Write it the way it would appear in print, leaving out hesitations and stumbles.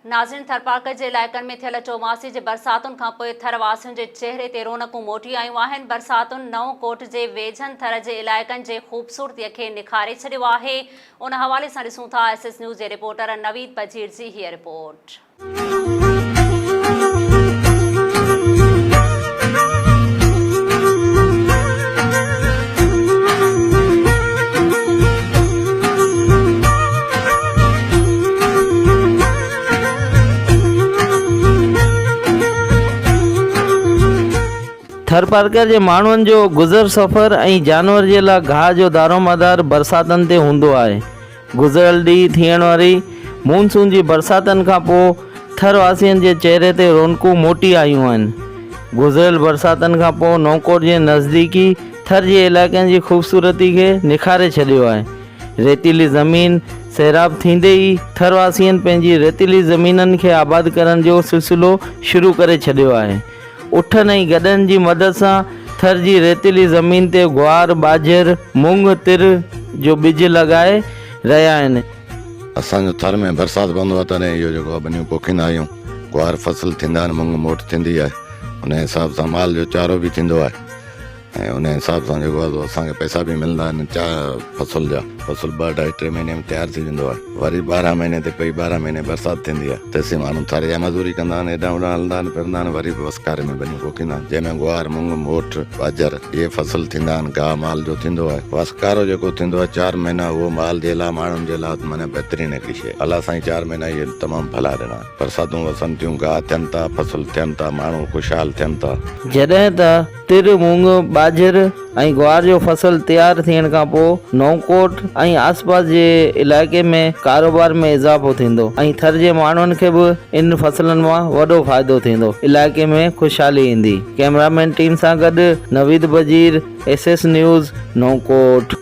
ناظرين ٿرپارڪر جي علائقن ۾ ٿيل چوماسي جي برساتن کانپوء ٿر واسين جي چهري تي رونقون موٽي آيون آهن، برساتن نئون ڪوٽ جي ويجهن ٿر جي علائقن جي خوبصورتي کي نکاري ڇڏيو آهي، ان حوالي سان ڏسون ٿا ايس ايس نيوز جي رپورٽر نويد بجير جي هيء رپورٽ. ٿرپارڪر جي ماڻهن جو گذر سفر ۽ جانور جي لاء گاهه جو دارومدار برساتن تي هوندو آهي. گذريل ڏينهن ٿيڻ واري مون سون جي برساتن کان پوء ٿر واسين جي چهري تي رونقون موٽي آيون آهن. گذريل برساتن کان پوء نئونڪوٽ جي نزديڪي ٿر جي علائقن جي خوبصورتي کي نکاري ڇڏيو آهي. ريتيلي زمين سيراب ٿيندي ئي ٿر واسين پنهنجي ريتيلي زمينن کي آباد ڪرڻ جو سلسلو شروع ڪري ڇڏيو آهي. اٺن ۽ گڏهن جي مدد سان ٿر جي ريتيلي زمين تي گوار، ٻاجهر، مڱ، تر جو ٻج لڳائي رهيا آهن. اسان جو ٿر ۾ برسات پوندو آهي تڏهن اهو جيڪو آهي ٻنيون پوکيندا آهيون. گوار فصل ٿيندا آهن، مڱ موٽ ٿيندي آهي. ان حساب سان مال جو چارو به ٿيندو آهي. ۽ ان حساب سان جيڪو آهي سو اسان کي پئسا به ملندا آهن چا فصل جا فصل ٻه اڍائي ٽي مهيني ۾ تيار ٿي ويندو آهي وري ٻارهن مهيني تي پئي ٻارهن مهيني برسات ٿيندي آهي تيسين ماڻهو ٿر جا مزوري ڪندا آهن هيڏانهن هوڏانهن هلندا آهن ڦرندا آهن وري به وسڪاري ۾ ٻنيون پوکيندا آهن جنهن ۾ گوار مڱ موٺ ٻاجهر اهي فصل ٿيندا آهن گاهه مال جو ٿيندو آهي وسڪارو جيڪو ٿيندو آهي چار مهينا اهو مال جي لاء ماڻهن جي لاء معنيٰ بهترين هڪڙي شيء الله سائين چار مهينا اهي تمام ڀلا ڏنا آهن برساتون وسن ٿيون گاهه ٿين ٿا فصل ٿين ٿا ماڻهو خوشحال ٿين ٿا. جڏهن ته تر، مونگ، ٻاجهر ۽ گوار جو فصل تيار ٿيڻ کانپوء نئونڪوٽ ۽ آسپاس جي علائقي ۾ ڪاروبار ۾ اضافو ٿيندو ۽ ٿر جي ماڻهن کي به ان فصلن مان وڏو فائدو ٿيندو، علائقي ۾ خوشحالي ايندي. ڪئميرامين ٽيم سان گڏ Naveed Bajeer, S S news, Naukot.